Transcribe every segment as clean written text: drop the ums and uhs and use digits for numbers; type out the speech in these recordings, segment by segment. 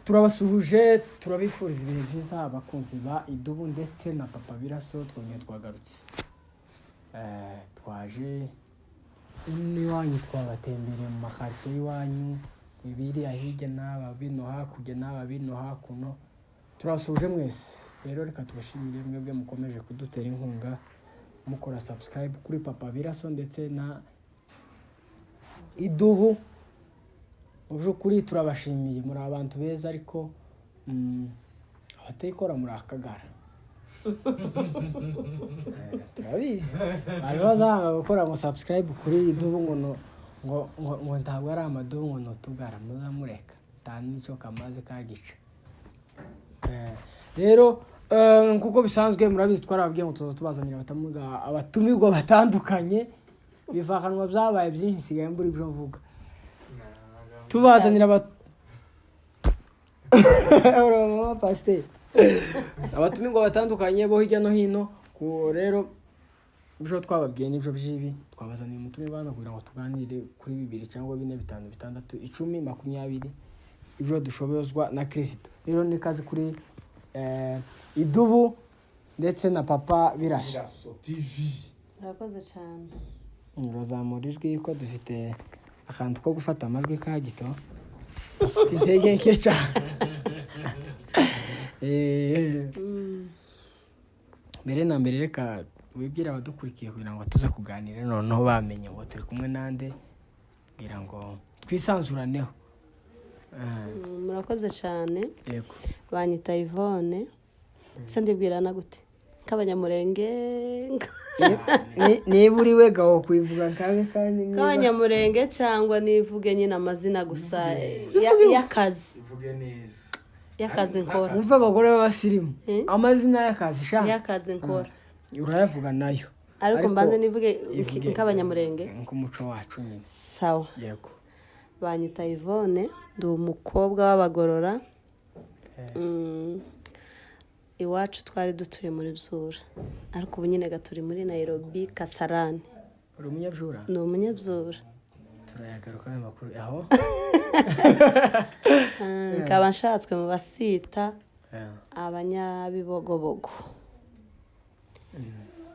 Turabasuhuje, turabifuriza ibihe byiza, abakunzi ba Idubu ndetse na Papa Biraso. Twongeye twagarutse. Twaje ino iwanyu, twabatembereye mu makaritsiye y'iwanyu, ibiriya hirya n'aba bino hakurya n'aba bino hakuno. Turabasuhuje mwese. Rero reka tubashimire mwebwe mukomeje kudutera inkunga mukora subscribe kuri Papa Biraso ndetse na Idubu. Mu by'ukuri turabashimiye, muri abantu beza, ariko abatayikora muri akagara. Turabizi, bari bazanga gukora ngo subscribe kuri Idubu ngo ngo ntabwo ari amadubu, ngo nutugara muzamureka nta n'icyo kamaze kagica. Rero nkuko bisanzwe murabizi, twarababwiye ngo tuza tubazanira abatumirwa batandukanye. Ibivakanwa byabaye byinshi, nsigaye mbura ibyo mvuga. Tubazanira mama pasiteri, abatumirwa batandukanye bo hirya no hino. Ku rero ibyo twababwiye nibyo by'ibi, twabazaniye umutumirwa hano kugira ngo tuganire kuri bibiri cyangwa bine, bitanu, bitandatu, 10, 20, ibyo dushobozwa na Kirisito. Rero ni kazi kuri Idubu ndetse na Papa Biraso. Biraso TV. Murakoze cyane. Urazamura ijwi ko dufite akantu ko gufata amajwi ka gito, afite intege nke cyane. Mbere na mbere reka wibwire abadukurikiye kugira ngo tuze kuganira, noneho bamenye ngo turi kumwe nande, kugira ngo twisanzuraneho. Murakoze cyane. Yego. Banyita Yvonne. Se ndibwirana gute, k'abanyamurenge? Niba uri we gaho kwivuga nkabe kandi niba K'abanyamurenge, cyangwa nivuge nyine amazina gusa y'akazi? Ivuge neza. Y'akazi nkora. Wumva abagore b'abasirimu. Eh? Amazina y'akazi sha. Y'akazi nkora. Urayavuga nayo. Ariko mbanze nivuge ivuge. nk'abanyamurenge. Nk'umuco wacu nyine. Sawa. Yego. Banyita Yvonne, ndi umukobwa w'abagorora. Iwacu twari dutuye muri Byura, ariko ubu nyine turi muri Nairobi, Kasarani. Uri umunyabyura? Ni umunyabyura. Turayagaruka ayo makuru aho. Nkaba nshatswe mu basita, abanyabibogobogo.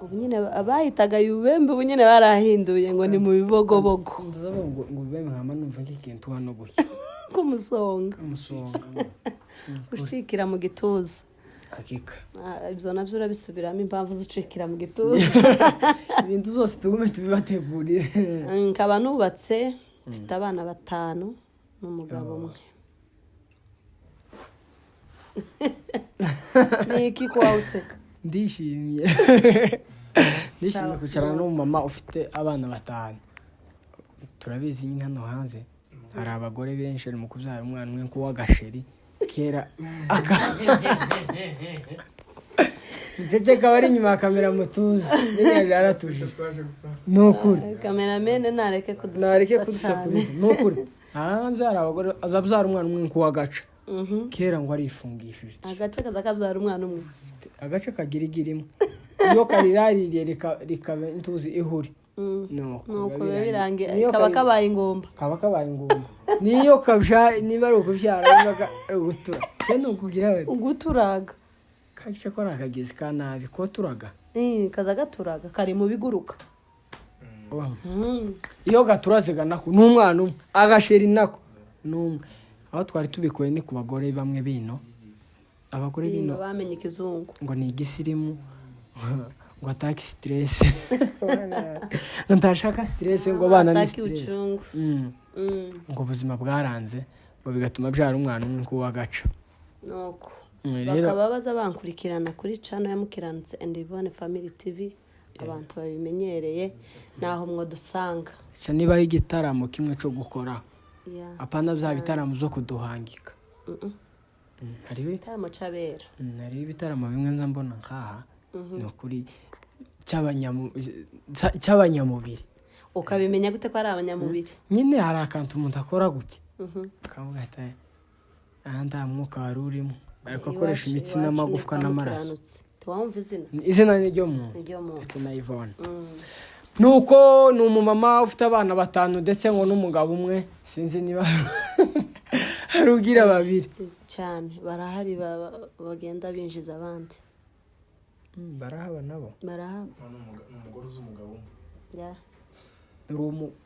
Ubu nyine bahitaga Yubembe, ubu nyine barahinduye ngo ni mu Bibogobogo. Ndazavuga ngo bibe nkama numva nk'ikintu hano gutya. K'umusonga. Umusonga. Ucikira mu gituza. Hakika. Ah, ibyo nabyo urabisubiramo, impamvu zicikira mu gituza. Ibintu byose tugume tubibategurire. Nkaba nubatse, mfite abana batanu n'umugabo umwe. Ni iki ko waba useka? Ndishimye, ndishimye Sawa. kwicarana n'umumama ufite abana batanu. Turabizi nyine, hano hanze hari abagore benshi bari mu kubyara umwana umwe nk'uw'agasheri kera aka Ceceka, abari inyuma ya kamera mutuzi nyine yaratuje. Twaje gupfa. Ni ukuri. Cameraman nareke Nareke kudusetsa cyane. kudusakuriza, ni ukuri. Hanze hari abagore azabyara umwana umwe nk'uw'agaca kera ngo arifungishije. Agace kaza kabyara umwana umwe. Agace kagira igi rimwe, iyo kariraririye rikaba intuzi ihuri. Nuko Nuko biba biba birangiye. Niyo Kaba kabaye ingumba. Kaba kabaye ingumba. Niyo kabya, niba ari ukubyara, niba ari ugutura se, ni ukugira bati Uguturaga. Kagice ko ari akagezi ka nabi ko turaga. Kaza gaturaga, kari mu biguruka. Iyo gaturaze nako ni umwana umwe, agasheri nako ni umwe. Aho twari tubikuye ni ku bagore bamwe bino, abagore bino. Bino bamenye ikizungu. Ngo ni igisirimu, ngo atake stress, ngo ntashaka stress, ngo abana ni Ataki stress. Uchungu. Ngo ubuzima bwaranze, ngo bigatuma abyara umwana umwe nk'uw'agaca. Nuko Rero bakaba baza bankurikirana kuri channel ya Mukiranutsi and Yvonne Family TV. Abantu babimenyereye, naho mwo dusanga. Ca niba ari igitaramo kimwe cyo gukora, apana bya bitaramo byo kuduhangika. Hariho Igitaramo c'abera. Hariho ibitaramo bimwe nza mbona nkaha, ni ukuri cy'abanyamubiri. Ukabimenya gute ko ari abanyamubiri? Nyine hari akantu umuntu akora gutya akavuga ati aha nta mwuka wari urimo, ariko akoresha Iwacu- imitsi iwacu n'amagufwa ni kwa n'amaraso. Mukiranutsi. Ntiwumva izina? Izina ni ryo muntu. Ni ryo muntu. Ndetse na Yvonne. Nuko ni umumama ufite abana batanu ndetse ngo n'umugabo umwe, sinzi niba Hari ugira babiri? Cyane, barahari, bagenda binjiza abandi. Barahaba nabo. Barahaba. Ni umugore uzi umugabo umwe. Yeah. Uri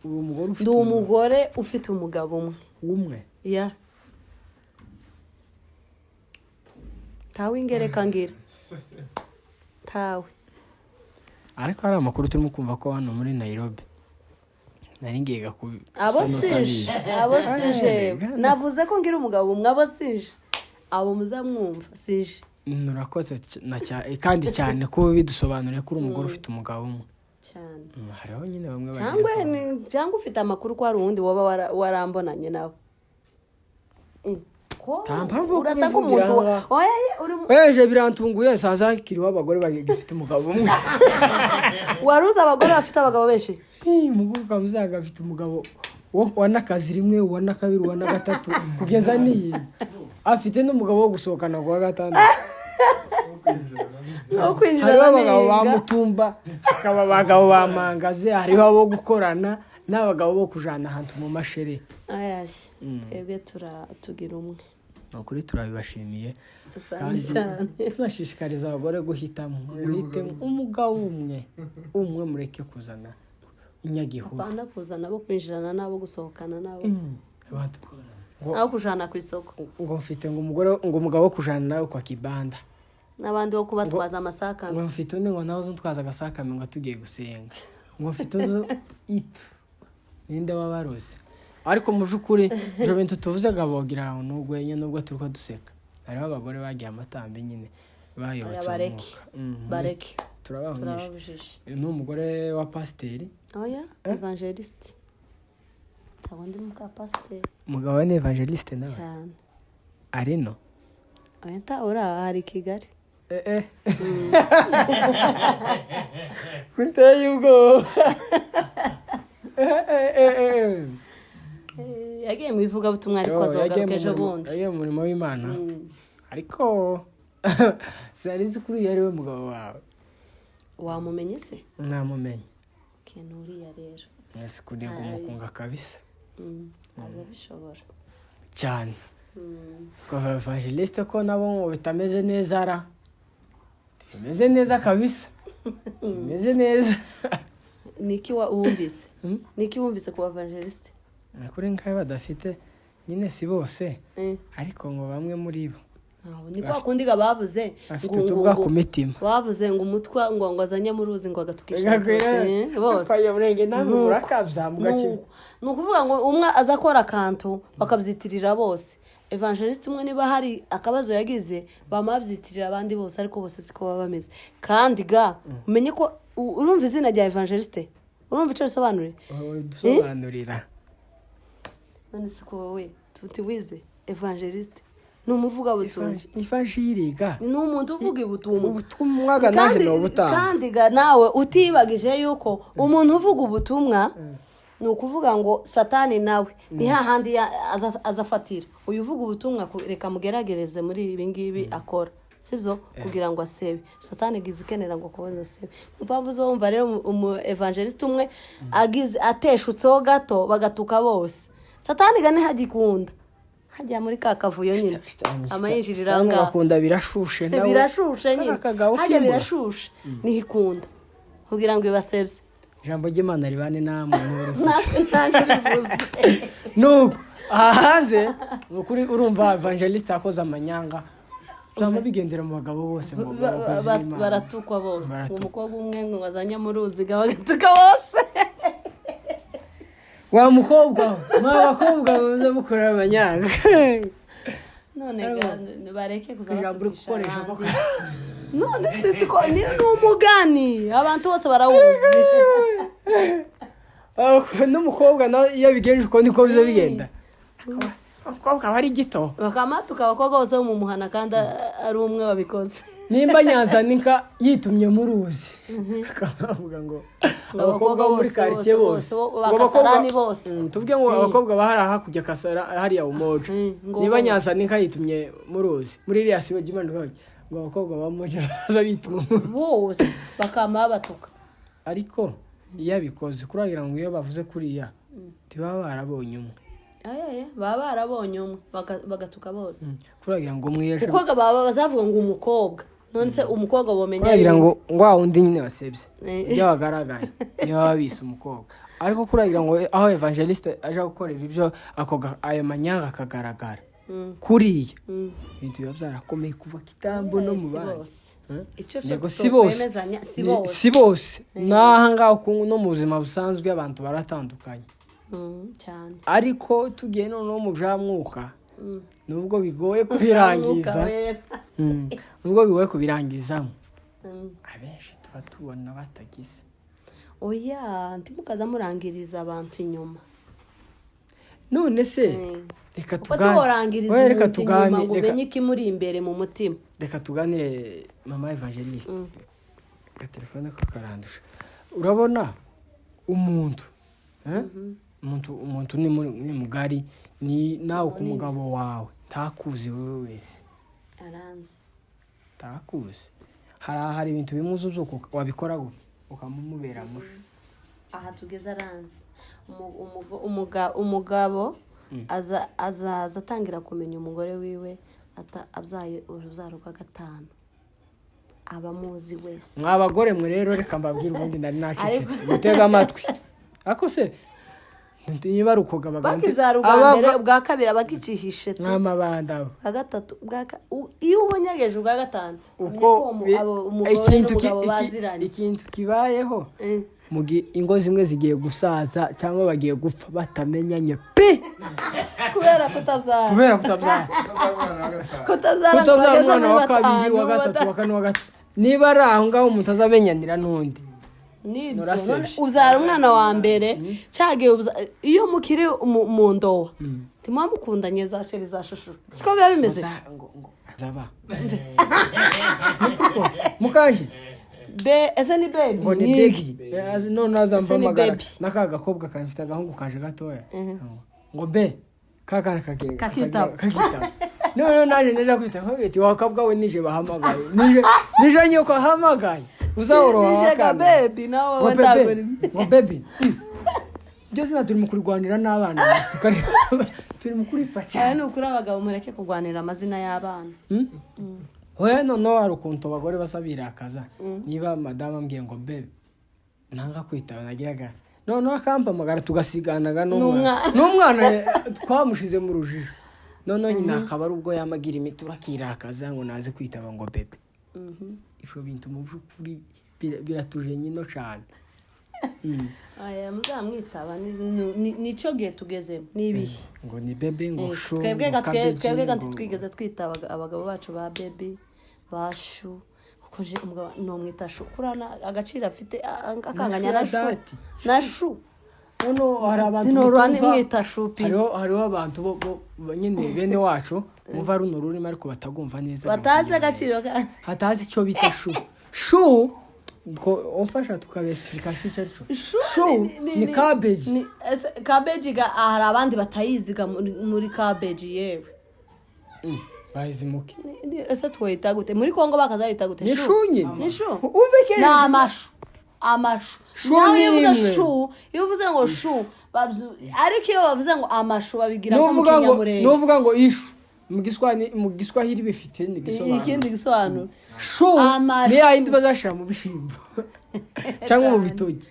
umugore ufite Ndi umugore ufite umugabo umwe. Umwe? Ya, tawe ingereka ngira tawe. Ariko hari amakuru turimo kumva ko hano muri Nairobi nari ngiye gakubi. Abo sije, abo sije. Navuze ko ngira umugabo umwe, abo sije, abo muzamwumva sije. Urakoze kandi cyane kuba bidusobanuriye ko uri umugore ufite umugabo umwe. Cyane. Hariho nyine bamwe bagira Cyangwa cyangwa ufite amakuru ko hari uwundi waba warambonanye nawe. Nta mpamvu yo Urasa kubivugira nk'umuntu aha. Oya, ye, uri Eje birantunguye nsanze hakiriho abagore bagifite umugabo umwe. Wari uzi abagore bafite abagabo benshi? Umugore ukamusanga afite umugabo wa n'akazi rimwe, uwa na kabiri, uwa na gatatu, kugeza n'iyi afite n'umugabo wo gusohokana ku wa gatandatu. Aho kwinjira. Hariho abagabo ba Banenga. Mutumba, hakaba abagabo ba Mangaze, hariho abo gukorana n'abagabo bo kujana ahantu mu mashere. Ayashye, twebwe tugira umwe. Ni ukuri turabibashimiye. Asante Kandi cyane. tunashishikariza abagore guhitamo, muhitemo umugabo umwe umwe, mureke kuzana inyagihuru. Bana kuzana abo kwinjirana n'abo gusohokana n'abo Ngo abo kujana ku isoko. Ngo mfite ngo umugore, ngo umugabo wo kujana nawe kwa kibanda. N'abandi bo kubatwaza amasakame. Ngo mfite undi ngo nawe uzuntwaza agasakame ngo tugiye gusenga, ngo mfite uzu itu ninde wabaroze. Ariko mu by'ukuri ibyo bintu tuvuze gabogira ni urwenya, nubwo turi ko duseka, hariho abagore bagiye amatambi nyine bayobotse Oya, bareke. umwuka. Bareke. Turabahumije. Turababujije. Ni umugore wa pasiteri. Oya, evangeliste, ntabwo ndi muka pasiteri. Umugabo we ni evangeliste nawe? Cyane. Arino? Oya, nta uri aha, hari i Kigali. Eh eh, kuteye ubwoba. Eh eh eh eh. Yagiye mu ivugabutumwa, ariko Yo, azogaruka yagiye mu ejo bundi. Yagiye mu murimo w'Imana. Ariko sinari nzi ko uriya ari we mugabo wawe. Wamumenye se? Namumenye. Okay, ni uriya rero. Mwese kureba umukunga kabisa. Azabishobora. Cyane. Ko evangeliste ko nabo ngo bitameze neza ra, bimeze neza kabisa, bimeze neza. Niki wumvise? Hmm? Niki wumvise ku evangeliste? Kuri nkayo badafite nyine, si bose, ariko ngo bamwe muri bo Aho, ni kwa kundi ga bavuze bafite ngo utubwa ku mitima. Bavuze ngo umutwa ngo azanye mu ruzi ngo agatukisha abatutsi, bose. Murenge namwe Nuko. murakabya mugakina. Ni ukuvuga ngo umwe aza akora akantu bakabyitirira bose. Evangeliste umwe niba hari akabazo yagize, bamabyitirira abandi bose, ariko bose siko baba bameze. Kandi ga umenye ko urumva izina rya evangeliste, urumva icyo risobanure? Dusobanurira. None siko wowe tuti wize? Evangeliste ni umuvugabutumwa. Ivanjiriga. Ni umuntu uvuga ubutumwa. Ubutumwa ga naje Kandi ni ubutanga. Kandi ga nawe utibagije yuko umuntu uvuga ubutumwa, ni ukuvuga ngo Satani nawe ni hahandi azafatira uyu uvuga ubutumwa, reka mugeragereze muri ibi ngibi akora sibyo, kugira ngo asebe. Satani igize ikenera ngo kubona asebe. Niyo mpamvu uzumva rero umu evangeliste umwe agize ateshutseho gato, bagatuka bose. Satani ga ntihagikunda hajya muri ka kavuyo nyine, amayinjirira aho ngaho. Bakunda birashushe nawe. Birashushe nyine. Kariya kagabo Hajya k'imbwa. Birashushe, ntihikunda kugira ngo ibasebye. Ijambo ry'Imana ribane namwe n'urivuze. Natwe ntacyo rivuze. Nuko aha hanze ni ukuri, urumva evangeliste yakoze amanyanga, byaba bigendera mu bagabo bose ngo abakozi b'Imana. Baratukwa bose. Baratukwa. Umukobwa umwe ngo bazanye mu ruzi ga bagatuka bose. Wa mukobwa we, mwa bakobwa muze mukorera amanyanga. None ga bareke kuza Ijambo uri batukisha gukoresha abandi. koko. None se siko ni umugani, abantu bose barawuzi. Ah, n'umukobwa nawe iyo abigenje uko niko biza bigenda, abakobwa aba ari gito. Bakamatuka abakobwa bose bo mu muhana kandi ari umwe wabikoze. Nimba Nyanzanika yitumye mu ruzi, bakavuga ngo Ngo abakobwa bo muri bose, karitsiye bose, bose, bo ngo ba Kasarani bose. Tuvuge ngo abakobwa bahari hakurya Kasara hariya Umoja, Ngo niba bose. Nyanzanika yitumye mu ruzi muri iriya sibo ry'Imana, ngo abakobwa ba Moja baza bituma mu ruzi. Bose bakama babatuka. Ariko iyo abikoze kuragira ngo iyo bavuze kuriya ntibaba barabonye umwe. Ayaya, baba barabonye umwe bagatuka bose. Kuragira ngo umwe Kuko baba bazavuga ngo umukobwa, none se umukobwa bomenya? Kuragira ngo wa wundi nyine wasebye, ibyo wagaragaye niyo baba bise umukobwa. Ariko kuragira ngo aho evangeliste aje gukorera ibyo, ayo manyanga akagaragara kuriya, ibintu biba byarakomeye kuva kitambo no mu Si bandi. bose. Eh? Icyo cyo Yego, si bose. twokwemezanya, si bose. Si bose. N'aha ngaha no mu buzima busanzwe abantu baratandukanye. Cyane. Ariko tugiye noneho mu bya mwuka, nubwo bigoye kubirangiza, Mwuka wera. Nubwo bigoye kubirangizamo, abenshi tuba tubona batagize. Oya, ntimukaza murangiriza abantu inyuma. None se reka Kuko tuganire. tuworangiriza Oya, reka umuntu inyuma tuganire, ngo umenye ikimuri imbere mu mutima. Reka tuganire, mama evangeliste. Agatelefone ko karandusha. Urabona umuntu, eh? Umuntu ni mugari, ni nawe ku mugabo wawe ntakuzi wowe wese. Aranzi. Ntakuzi. Hari ibintu bimwe uzi uzuka wabikora gutya ukamumubera musha. Aha tugeze aranzi. Umugabo azaza atangira kumenya umugore wiwe abyaye urubyaro rwa gatanu, aba amuzi wese. Mwa bagore mwe rero, reka mbabwire, ubundi nari nacecetse mutega amatwi. Ariko se niba ari ukoga abagabo Bakibyara ubwa mbere, ubwa kabiri abakicishishe tu. Mw'amabanda abo. Ubwa gatatu, iyo ubonyegeje ubwa gatanu, umenya Uko ko umugore ikintu n'umugabo baziranye. Ikintu kibayeho, mu gihe ingo zimwe zigiye gusaza cyangwa bagiye gupfa batamenyanye pe. Kubera kutabyara. Kubera kutabyara. Kutabyara ngo Kutabyara bageze umwana muri wa kabiri, batanu, wa gatatu, wa kane, wa gatatu, niba ari aho ngaho umuntu azamenyanira n'undi. Nibyo. Murasebye. None ubyara umwana wa mbere cyagiye iyo mukiri mu ndowa, ntimuba mukundanye za chéri, za chouchou, siko biba bimeze. Ngo zaba mukaje. Be ese ni baby? Ngo ni baby. None Ese ni azampamagara baby? N'aka gakobwa kanjye, agahungu kaje gatoya, ngo be kakana kagenda. Kakitaba. Kakitaba. None naje neza kwita nkabwira ati wakabwa we, nije bahamagaye, nije nyoko ahamagaye uzahora. Nije ga baby nawe. Ngo We ntabwo bebe, ngo baby. Byose na turi mu kurwanira n'abana gusa, turi mu kuripfa Aya cyane. ni ukuri, abagabo mureke kurwanira amazina y'abana. Oya, noneho hari ukuntu abagore basa birakaza. Niba madamu ambwiye ngo bebe, nanga kwitaba, nagiraga noneho akampamagara tugasiganaga n'umwana. N'umwana. N'umwana twamushize mu rujijo. Noneho nyina akaba ari ubwo yamagira imitura akirakaza ngo naze kwitaba ngo bebe. Ibyo bintu mu by'ukuri biratuje nyino cyane. Aya muzamwitaba, nicyo gihe tugezemo, ni ibihe. Ngo ni bebe, ngo chou, Twebwe ngo ga cabbage, twebwe ga ntitwigeze twita abagabo bacu ba baby, ba chou, kuko je umugabo nomwita chou kurana agaciro afite akanganya na Na chou ya chou. dati. Na chou. Noneho hari abantu Sinorwa mutumva- mwita chou pi. Hariho abantu bo nyine bene wacu bumva runo rurimi ariko batagumva neza. Batazi agaciro ka Hatazi icyo bita chou. Chou ko umfasha tukabesipurika chou icyo ari cyo. Chou ni cabbage. Cabbage ga hari abandi batayiziga muri cabbage yewe. Bayizi muke. Ese twoyita gute muri Kongo? Bakazayita gute? Ni chou nyine. Ni chou. Umve kenshi. Ni amashu, amashu. Chou Nawe iyo ni uvuze imwe. chou, iyo uvuze ngo chou ariko iyo bavuze ngo amashu babigira nko mu Nuvuga ngo Kinyamurenge. Nuvuga ngo ishu mu Giswahili bifite ni gisobanuro. Ikindi gisobanuro. Chou Amashu. ni ya yindi bazashira mu bishyimbo cyangwa mu bitoki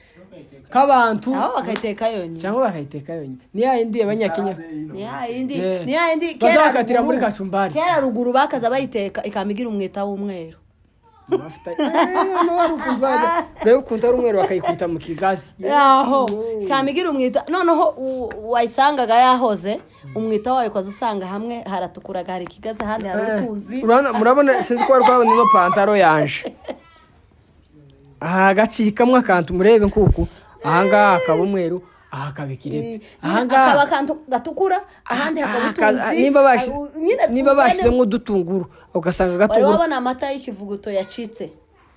k'abantu. Aho bakayiteka yonyine. Cyangwa bakayiteka yonyine, ni ya yindi abanyakenya. Ni ya yindi. Yeah. Ni ya yindi. Bazakatira muri kachumbari. Kera ruguru bakaza bayiteka ikamigira umweta w'umweru. Noneho hari ukuntu reba ukuntu ari umweru bakayikubita mu kigazi. Yaho ikamigira umwita, noneho wayisangaga yahoze umwita wayo ukaza usanga hamwe haratukuraga hari ikigazi, ahandi hari utuzi. Murabona, sinzi ko wari kwabona ino pantaro yanje, aha gacikamo akantu, murebe nkuku ahangaha hakaba umweru, aha hakaba ikirepe ahangaha. Hakaba akantu gatukura, ahandi hakaba utuzi. Nyine Niba bashyizemo udutunguru ugasanga wari agatunguru wabona amata y'ikivuguto yacitse?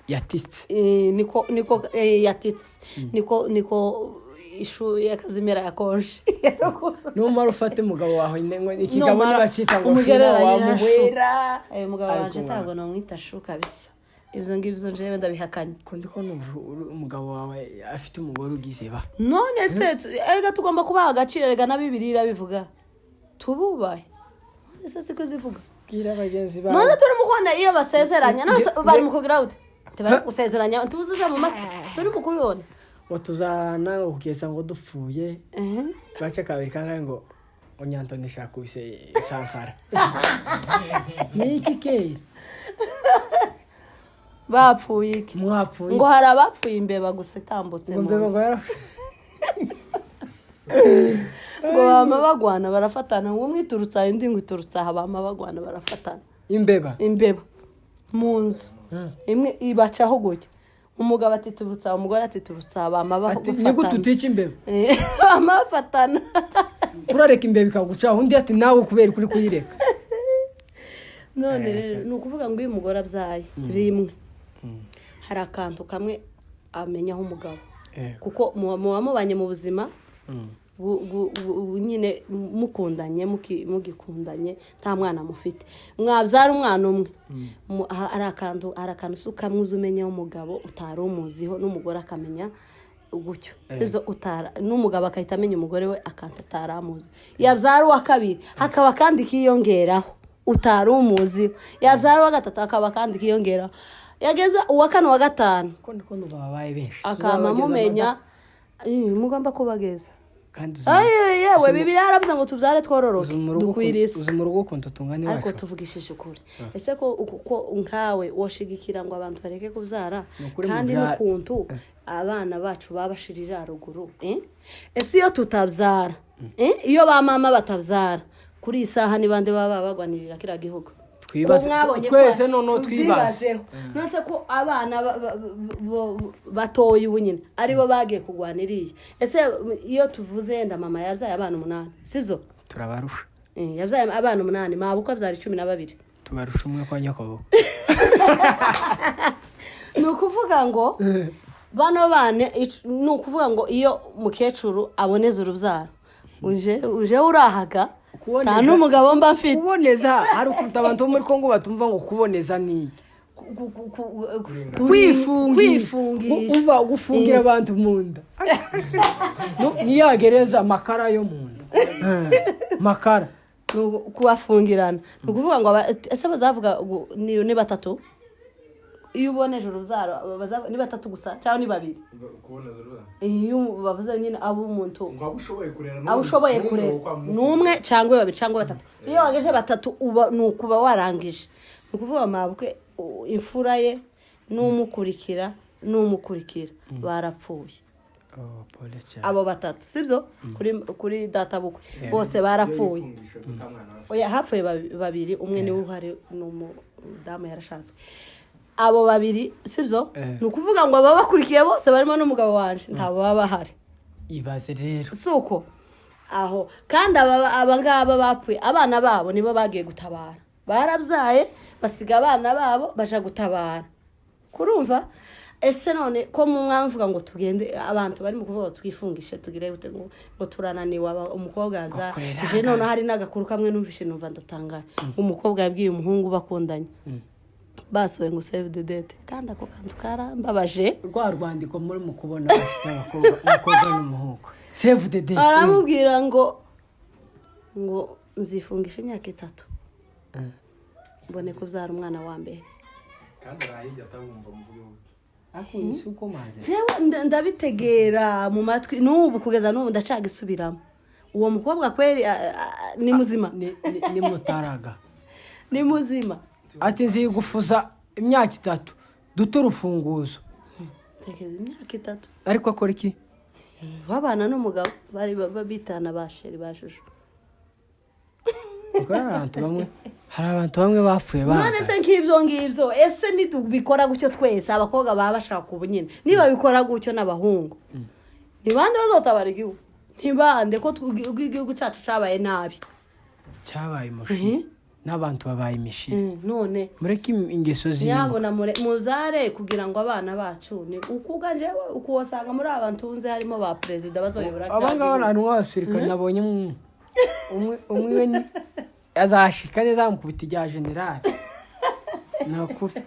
Yatitse. Niko yatitse, niko ishu y'akazimira yakonje. Numara ufate umugabo wawe ngo ikigabo Numara nibacita ngo shuma umugereranye na chou. wamuhwera. Ayo mugabo Ariko wanje ntabwo namwita chou kabisa, ibyo ngibyo njyewe ndabihakanye. Ko ndiko numva umugabo wawe afite umugore ugize ba None se erega tugomba kubaha agaciro, erega na Bibiliya irabivuga. Tububahe. Ese siko zivuga? Bwira bagenzi bawe. None turi mu kubona iyo basezeranya none bari mu kugira gute? Ntibari gusezeranya tubuzuze mu matwi, turi mu kubibona. Ngo tuzahana ngo kugeza ngo dupfuye. Baca kabiri kangahe ngo unyantonesha yakubise Sankara, ni iki kera? Bapfuye iki? Mwapfuye. Ngo hari abapfuye imbeba gusa itambutse ngo mu mbeba nzu. ngo Ngo bama bagwana barafatana, ngo umwe iturutse aha, undi ngo iturutse aha, bama bagwana barafatana. Imbeba? Imbeba mu nzu. Imwe ibacaho gutya, umugabo ati turutse aha, umugore ati turutse aha, bama Ati ni gute bafatana. Utica imbeba? Bama bafatana. Urareka imbeba ikagucaho, undi ati nawe kubera kuri kuyireka. None rero ni ukuvuga ngo iyo umugore abyaye rimwe, hari akantu kamwe amenyaho umugabo, kuko muba mubanye mu buzima nyine mukundanye, mugikundanye, nta mwana mufite. Mwabyara umwana umwe, hari akantu usa kamwe uza umenyaho umugabo utari umuziho, n'umugore akamenya gutyo, sibyo? Utara n'umugabo akahita amenya umugore we akantu atari amuzi. Yabyara uwa kabiri, hakaba akandi kiyongeraho utari umuziho. Yabyara uwa gatatu, hakaba akandi kiyongeraho. Yageza uwa kane, uwa gatanu, Ko ndiko numva babaye benshi. akama Tuzabageza mumenya. amata. Mugomba kubageza. Kandi Aye, yewe, Bibiliya yaravuze ngo tubyare twororoke, uzi mu rugo dukwire isi. Uzi mu rugo ukuntu tungana Ariko iwacu. tuvugishije ukuri, ese ko nkawe woshigikira ngo abantu bareke kubyara? Ni ukuri? Kandi n'ukuntu abana bacu baba bashirira ruguru, eh? Ese iyo tutabyara, eh? Iyo ba mama batabyara, kuri iyi saha ni bande baba bagwanirira kiriya gihugu? Twibaze. Ko mwabonye Twese noneho twibaze. tubyibazeho. Nonese ko abana batoya ubu nyine aribo bagiye kurwana iriya? Ese iyo tuvuze yenda mama yabyaye abana umunani, sibyo? Turabarusha. Yabyaye abana umunani, mabukwe abyara 12. Tubarusha umwe kwa nyakaboko. Ni ukuvuga ngo bano bana ni ukuvuga ngo iyo mukecuru aboneza urubyaro, uje urahaga. Nta n'umugabo mba mfite. Kuboneza, hari ukuntu abantu bo muri Kongo batumva ngo kuboneza ni iki. Kwifungisha. Kwifungisha. Uva gufungira abantu mu nda. No, niyagereza makara yo mu nda. Makara. Ni kubafungirana, ni ukuvuga ngo ese bazavuga ni batatu? Iyo uboneje urubyaro ni batatu gusa cyangwa ni babiri? Kuboneza urubyaro? Iyo bavuze nyine abo umuntu Ngo abo ushoboye kurera. Abo ushoboye kurera ni umwe cyangwa babiri cyangwa batatu. Iyo wageje batatu uba ni ukuba warangije. Ni ukuvuga mabukwe imfura ye n'umukurikira n'umukurikira barapfuye. Oh, pole cyane. Abo batatu, sibyo? Kuri databukwe bose barapfuye. Yifungisha ko nta mwana we. Oya, hapfuye babiri, umwe niwe uhari, ni umudamu yarashatswe. Abo babiri, sibyo? Eh. Ni ukuvuga ngo ababakurikiye bose barimo n'umugabo wanje ntabwo baba bahari. Ibaze rero. Si uko aho kandi aba ngaba bapfuye, abana babo nibo bagiye gutabara. Barabyaye basiga abana babo baja gutabara. Kurumva ese none ko mu mwavuga ngo tugende, abantu bari mu kuvuga ngo twifungishe, tugire gute, ngo turananiwe, umukobwa yabyara. Gukorera. Je none hari n'agakuru kamwe numvishe numva ndatangaye. Umukobwa yabwiye umuhungu bakundanye basohoye ngo save the date, kandi ako kantu karambabaje. Rwa rwandiko muri mu kubona bashyize abakobwa, umukobwa n'umuhungu, save the date. Aramubwira ngo nzifungisha imyaka 3 mbone kubyara umwana wa mbere. Kandi arahirya atabumva muvuge gutya. Ariko si uko maze. Jewe ndabitegera mu matwi n'ubu, kugeza n'ubu ndacagisubiramo. Uwo mukobwa kweri ni muzima? Ni mutaraga. Ni muzima? Ati nzigufuza imyaka 3 dute urufunguzo. Tekereza imyaka 3. Ariko akora iki? Babana n'umugabo bari bitana ba chéri, ba chouchou. Kuko hari abantu bamwe bapfuye None bahagaze. se nk'ibyo ngibyo, ese nitubikora gutyo twese, abakobwa baba bashaka ubu nyine, niba bikora gutyo n'abahungu, ni bande bazotabara igihugu? Ni bande ko igihugu cyacu cyabaye nabi? Cyabaye umushiri n'abantu babaye imishiri. None Mureke ingeso z'imbwa. Nyabona muzare kugira ngo abana bacu ni ukuga jewe ukuwasanga muri aba ntunze harimo ba perezida bazoyobora Aba kiriya ngaba gihugu. ni ahantu h'abasirikare nabonye umwe umwe umwe we azashika neza bamukubita irya generali, ni ukuri.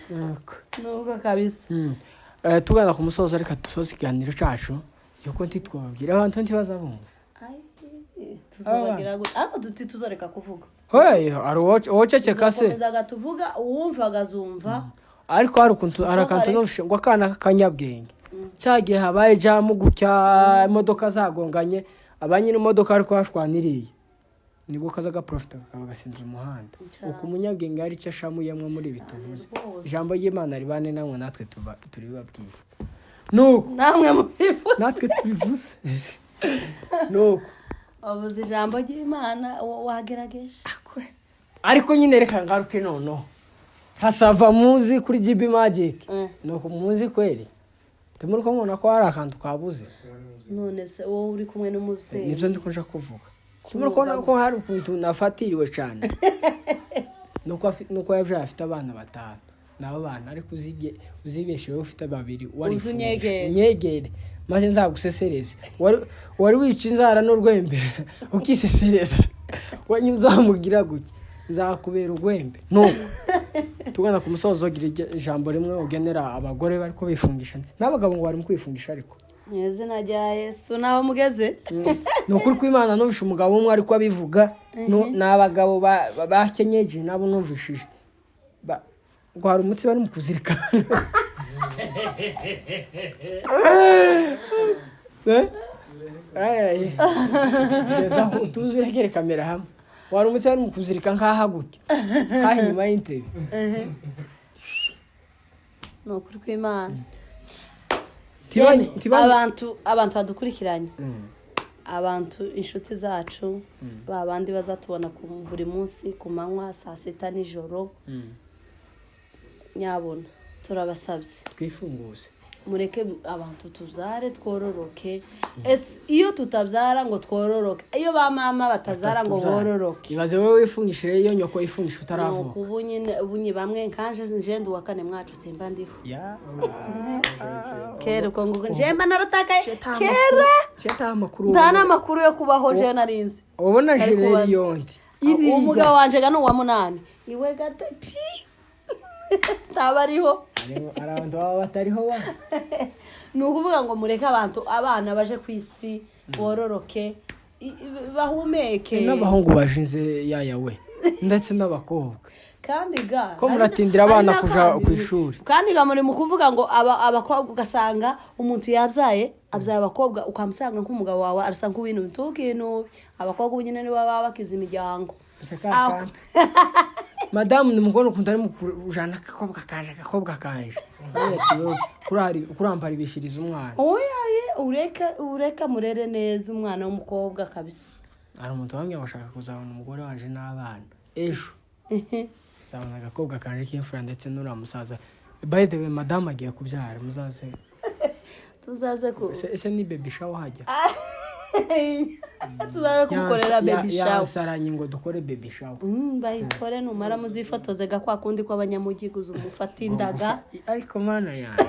Nuko. Nuko kabisa. Tugana ku musozo, reka dusoze ikiganiro cyacu yuko ntitwababwira abantu ntibazabumva. Ai, Tuzobagira gute? Ariko tuti tuzoreka kuvuga. Hey, hari uwoceceka se? Tuzakomezaga tuvuga, uwumvaga azumva. Ariko hari ukuntu, hari akantu numvise ngo akana k'akanyabwenge, cya gihe habaye jam gutya, imodoka zagonganye, abanyiri imodoka ariko hashwaniriye, nibwo kaza gaprofita kakaba gasinze umuhanda. Cyane. Uko umunyabwenge hari icyo ashamuyemo muri ibi tuvuze. Rwose. Ijambo ry'Imana ribane namwe, natwe tuba turibabwira nuko. Namwe mubivuze. Natwe tubivuze nuko. Wavuze ijambo ry'Imana, wagerageje. Ariko nyine reka ngaruke noneho hasava muzi kuri GB Magic. Nuko muzi kweri tumuri ko mubona ko hari akantu kabuze. None se wowe uri kumwe n'umubyeyi? Nibyo ndi kuja kuvuga. Tumuri kubona ko hari ukuntu nafatiriwe cyane, nuko yabyaye afite abana batanu nabo bana, ariko uzige uzibeshe wowe ufite babiri warifungisha. Unyegere. Unyegere maze nzagusesereze. Wari wica inzara n'urwembe ukisesereza, we uzamugira gutya, nzakubera urwembe. Nuko tugana ku musozo, gira ijambo rimwe ugenera abagore bari ko bifungisha n'abagabo ngo bari mu kwifungisha ariko. Mu izina rya Yesu, naho mugeze. Ni ukuri kw'Imana, numvishe umugabo umwe ariko abivuga. Ni abagabo bakenyeje nabo numvishije ngo hari umutsi bari mu kuzirikana. Eh? Ay, kugeza aho utuzi uregere kamera hamwe, wari umutsi bari mu kuzirika nk'aha gutya, nk'aha inyuma y'intebe. Ni ukuri kw'Imana. Abantu badukurikiranye, abantu inshuti zacu, ba bandi bazatubona ku buri munsi ku manywa, saa sita, nijoro, nyabona turabasabye. Twifunguze. Mureke abantu tubyare twororoke. Ese iyo tutabyara ngo twororoke, iyo ba mama batabyara ngo Batatubyara. bororoke? Ibaze wowe wifungishije, iyo nyoko yifungisha utaravuka. Nuko ubu nyine, ubu nyine bamwe nkanje njenda uwa kane mwacu simba ndiho. Ya. Kera uko nguko njemba naratakaye kera. Sheta amakuru. Nta n'amakuru yo kubaho je narinzi. Ubona Ari kubaza. jereri Umugabo wanje ga ni uwa munani, iwe gate pi ntaba ariho. Hari abantu baba batariho wa. Ni ukuvuga ngo mureke abantu, abana baje ku isi bororoke, bahumeke. N'abahungu bashinze yaya we, ndetse n'abakobwa. Kandi ga Ko muratindira abana hari kuja n'akandi. ku ishuri. Kandi ga muri mu kuvuga ngo abakobwa, ugasanga umuntu yabyaye, abyaye abakobwa, ukamusanga nk'umugabo wawe arasa nk'uwintu ntukinubi, abakobwa ubu nyine nibo baba bakiza imiryango. Madamu ni mukobwa ukuntu ari mu kujana agakobwa kanje, agakobwa kanje. Aravuga ati, "Wowe, kurampara ibishiriza umwana." Oya ye, ureka ureka, murere neza umwana w'umukobwa kabisa. Hari umuntu wambwiye ngo ashaka kuzabona umugore wanje n'abana ejo, azabona agakobwa kanje k'imfura ndetse n'uriya musaza. By the way, madamu agiye kubyara, muzaze. Tuzaze ku Ese ni baby shower hajya? Tuzaze kumukorera baby shower. Yansaranye ngo dukore baby shower. Bayikore, numara muzifotoze ga kwa kundi kw'abanyamujyi, guza umufata indaga. Ariko Mana yanjye,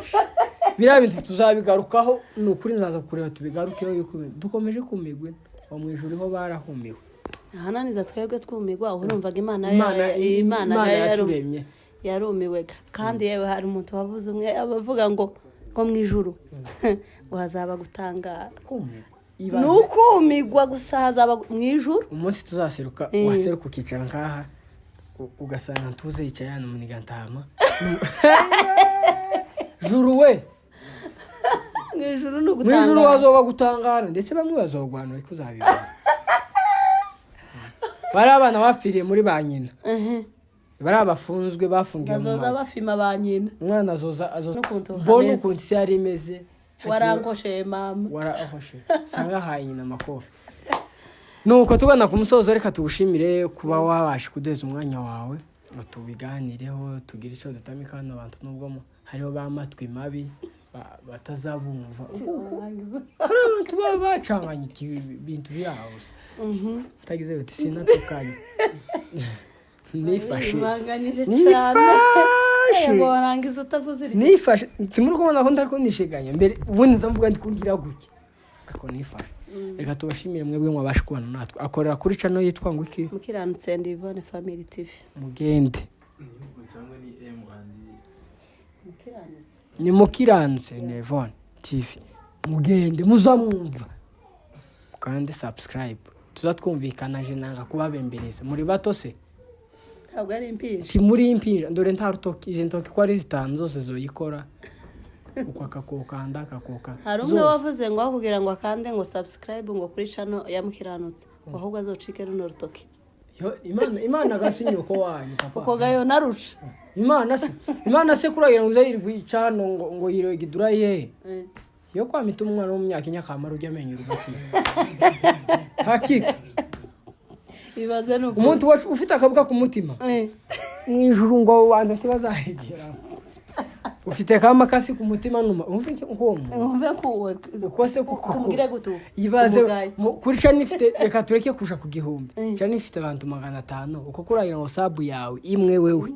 biriya bintu tuzabigarukaho, ni ukuri nzaza kureba tubigarukeho, yuko dukomeje kumigwa aho mu ijuru ho barahumiwe. Ahananiza twebwe twumigwa, urumvaga Imana Imana Imana Imana nayo yaturemye. Yarumiwe ga. Kandi yewe, hari umuntu wavuze umwe abavuga ngo mu ijuru ngo hazaba gutangara. Kumigwa. Ni ukumigwa gusa, hazaba mu ijuru. Umunsi tuzaseruka, waseruka ukicara nkaha, ugasanga ntuze yicaye hano munigantama juru we. Mu ijuru ni Mu ijuru ugutangara. hazoba gutangara, ndetse bamwe bazogwana, ariko uzabibona bari abana bapfiriye muri ba nyina, bari abafunzwe, bafungiwe mu bazoza mazu. bafima ba nyina. Umwana azoza azoza N'ukuntu mbona hameze. ukuntu isi yari imeze. Warankosheye mama. Warahoshe, usanga ahaye nyina amakofi. Nuko tugana ku musozo, reka tugushimire kuba wabasha kuduheza umwanya wawe ngo tubiganireho, tugire icyo dutamika hano abantu, nubwo hariho ba matwi mabi batazabumva. Hari abantu baba bacanganye ibintu byabo gusa utagize uti sinatukanye, nifashe. Banganyije cyane. Nifashe. Yego, warangiza utavuze iryo. Nifashe, timuri kubona ko ndari nishiganya mbere, ubundi nza mvuga ndi kugira gutya, ariko nifashe. Reka tubashimire mwebwe mwabasha kubana natwe. Akorera kuri channel yitwa ngo iki? Mukiranutse and Yvonne Family TV. Mugende. Cyangwa ni M and Mukiranutse. Ni Mukiranutse Nevon TV, mugende muzamwumva kandi subscribe. Tuza twumvikana, je nanga kubabembereza. Muri bato se? Ntabwo ari impinja. Ntimuri impinja. Dore nta rutoki, izi ntoki ko ari zitanu zose zoyikora uko akakokanda akakokanda Hari umwe zose. wavuze ngo aho kugira ngo akande ngo subscribe ngo kuri channel ya Mukiranutse, ahubwo azocike runo rutoki. Yo, Imana gasi nyoko wanyu papa. Uko gayo narusha. Imana se kuragira ngo uze yica hano ngo yirogidura ye yo kwamita umwana wo mu myaka inyakamara ujya amenyo urugakika hakika. Ibaze ni uko. Umuntu wacu ufite akabuga ku mutima mu ijuru ngo abo bantu ntibazahegera ufite kamakasi ku mutima numa umve nk'uwo muntu. Wumve ko uwo Uko se kuko tubwire gutu ibaze tumugaye. Kuri cani ifite, reka tureke kuja ku 1000, cani ifite abantu 500, uko kuragira ngo sub yawe imwe wewe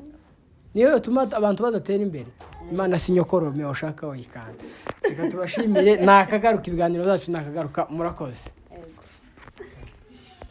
niyo yatuma abantu badatera imbere. Imana si nyokorome, ushaka wayikanda. Reka tubashimire, nakagaruka, ibiganiro byacu nakagaruka. Murakoze.